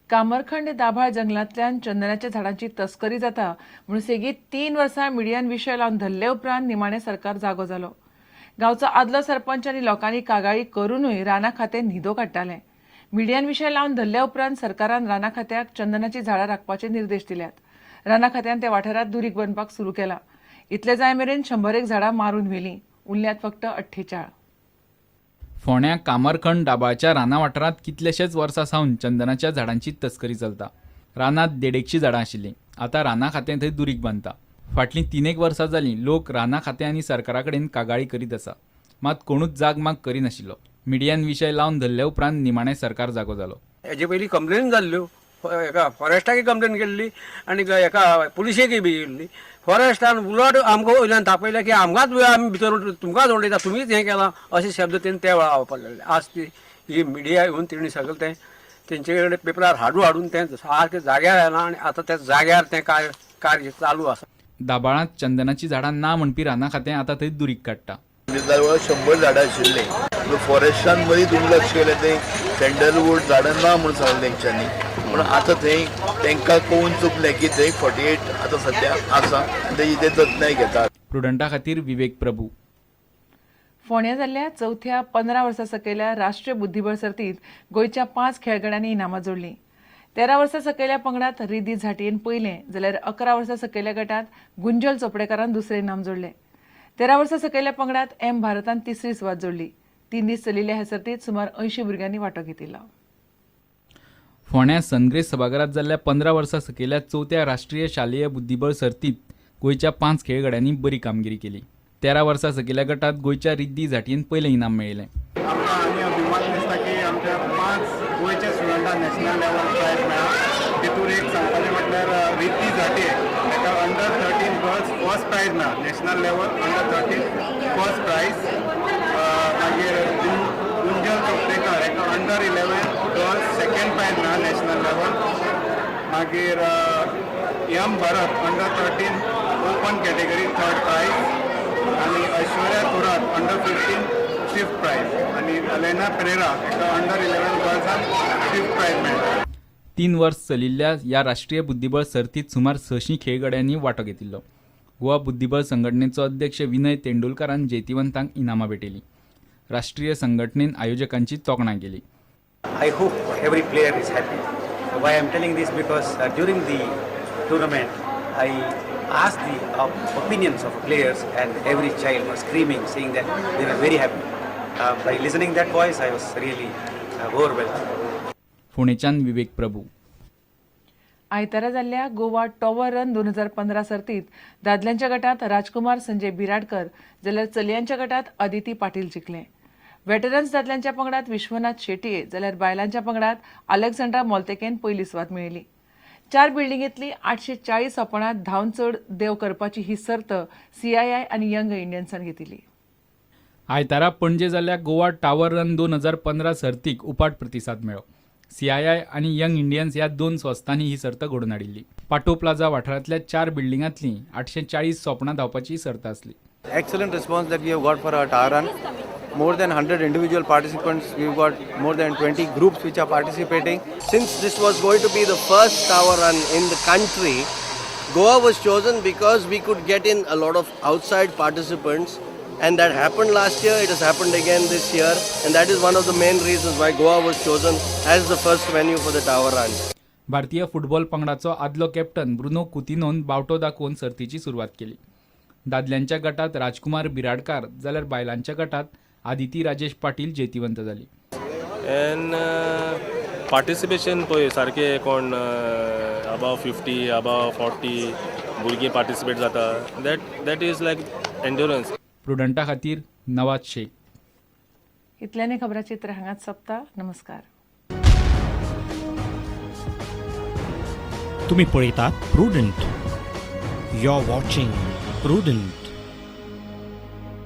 कामरखंड दाभाळ जंगलांतल्यान चंदनाच्या झाडांची तस्करी जाता म्हणून सेगीत 3 वर्सां मिडियान विशय लावन धरले उपरांत निमाणे सरकार जागो जालो. गांवचो आदलो सरपंच आनी लोकांनी कागाळी करूनय राना खातें न्हिदो काडटालें. मिडियान विशय लावन धरल्या उपरांत सरकारान राना खात्याक चंदनाची झाडां राखपाचे निर्देश दिल्यात. राना खात्यान त्या वाठारांत दुरीग बांदपाक सुरू केला. इतले जाय मेरेन 100 झाडां मारून व्हेलीं, उरल्यात फक्त 48. फोंड्या कामरखंड दाबाळच्या राना वाठारांत कितलेशेच वर्सां सावन चंदनाच्या झाडांची तस्करी चलता. रानांत 150 झाडां आशिल्लीं, आतां राना खातें थंय दुरीग बांदता. फाटलीं 3 वर्सां जालीं लोक राना खातें आनी सरकारा कडेन कागाळी करीत आसा, मात कोणूच जागमाग करिनाशिल्लो. मिडियान विशय लावन धरले उपरांत निमाणें सरकार जागो जालो. हेजे पयलीं कंप्लेन जाल्ल्यो, एका फॉरेस्टाकय कंप्लेन केल्ली आनी एका पुलिशेकय बी केल्ली. फॉरेस्टान उलट आमकां वयल्यान तापयलें की आमकांच आमी भितर तुमकांच उडयता, तुमीच हें केलां अशे शब्द तेणी त्या वेळार वापरलेले. आज ती ही मिडिया येवन तेणी सगळें तें तेंचे कडेन पेपरार हाडून तें सारकें जाग्यार आयलां आनी आतां त्या जाग्यार तें कार्य चालू आसा. दाबाळांत चंदनाची झाडां ना म्हणपी राना खातें आतां थंय दुरीग काडटा. 100 झाडां आशिल्लीं, फॉरेस्टान मदीं दुर्लक्ष केलें, थंय सँडलवूड झाडां ना म्हूण सांगलें तेंच्यांनी. पूण आतां थंय तांकां कळून चुकलें की थंय 48 आतां सद्या आसा आनी तेजी ते जतनाय घेतात. प्रुडंटा खातीर विवेक प्रभू. फोंड्या जाल्ल्या चवथ्या 15 वर्सां सकयल्या राष्ट्रीय बुद्धिबळ सर्तींत गोंयच्या 5 खेळगड्यांनी इनामां जोडलीं. 13 वर्सां सकयल्या पंगडात रिद्धी झाटयेन पयलें, जाल्यार 11 वर्सां सकयल्या गटांत गुंजल चोपडेकारान दुसरें इनाम जोडलें. 13 वर्सां सकयल्या पंगडात एम भारतान तिसरी सुवात जोडली. 3 दीस चलिल्ल्या ह्या सर्तींत सुमार 80 भुरग्यांनी वांटो घेतिल्लो. फोंड्या सनग्रेस सभाघरांत जाल्ल्या 15 वर्सां सकयल्या चवथ्या राष्ट्रीय शालेय बुद्धिबळ सर्तींत गोंयच्या 5 खेळगड्यांनी बरी कामगिरी केली. 13 वर्सां सकयल्या गटांत गोंयच्या रिद्धी झाटयेन पयलें इनाम मेळयलें. आमकां आनी अभिमान दिसता की आमच्या 5 गोंयच्या स्टुडंटांक नॅशनल लेवल प्रायज मेळ्ळा. तितून एक सांगपाचें म्हटल्यार रिद्धी झाटे ताका अंडर 13 गर्ल्स फर्स्ट प्रायज मेळ्ळा, national level under 13 first prize. मागीर गुंजल चोपडेकर हेका अंडर 11 गर्ल्स सेकंड प्रायज मेळ्ळा नॅशनल लेवल. मागीर M Bharat under 13 open category third prize आनी Aishwarya Thorat under 15 fifth prize आनी अलेना पेरेरा हेका अंडर 11 गर्ल्सान फिफ्थ प्रायज मेळ्ळा. 3 वर्स चलिल्ल्या ह्या राष्ट्रीय बुद्धिबळ सर्तींत सुमार 600 खेळगड्यांनी वांटो घेतिल्लो. गोवा बुद्धिबळ संघटनेचो अध्यक्ष विनय तेंडुलकारान जैतिवंतांक इनामां भेटयलीं. राष्ट्रीय संघटनेन आयोजकांची तोखणाय केली. I hope every player is happy. Why I am telling this because during the tournament I asked the opinions of players and every child was screaming, saying that they were very happy. By listening that voice I was really overwhelmed. फोंडेच्यान विवेक प्रभू. आयतारा जाल्ल्या Goa tower run 2015 सर्तींत दादल्यांच्या गटांत राजकुमार संजय बिराडकर जाल्यार चलयांच्या गटांत Aditi Patil जिखलें. Veterans दादल्यांच्या पंगडात विश्वनाथ शेटये जाल्यार बायलांच्या पंगडात अलेक्झांड्रा मोल्तेकेन पयली सुवात मेळयली. 4 बिल्डिंगेंतली 840 सोपणां धांवन चड देंव करपाची ही सर्त सीआयआय आनी यंग इंडियन्सान घेतिल्ली. आयतारा पणजे जाल्ल्या गोवा टावर रन 2015 सर्तीक उपाट प्रतिसाद मेळ्ळो. सीआयआय आनी यंग इंडियन्स ह्या 2 संस्थांनी ही सर्त घडोवन हाडिल्ली. पाटो प्लाझा वाठारांतल्या 4 बिल्डिंगांतली 840 सोपणां धांवपाची सर्त आसली. Excellent response that we have got for our tower run. More than 100 individual participants. We've got more than 20 groups which are participating. Since this was going to be the first tower run in the country, Goa was chosen because we could get in a lot of outside participants, and that happened last year. It has happened again this year, and that is one of the main reasons why Goa was chosen as the first venue for the tower run. भारतीय football पंगडाचो आदलो captain Bruno कुतिनोन बावटो दाखोवन सर्तीची सुरवात केली. दादल्यांच्या गटात राजकुमार बिराडकार जाल्यार बायलांच्या गटात आदिती राजेश पाटील जैतिवंत जाली. एंड पार्टिसिपेशन पळय सारकें कोण अबाव 50 अबाव 40 भुरगीं पार्टिसिपेट जाता. That is like endurance. प्रुडंटा खातीर नवाज शेख. इतल्याने खबराचित्र हांगाच सोंपता. नमस्कार. तुम्ही पळयतात Prudent. You are watching Prudent.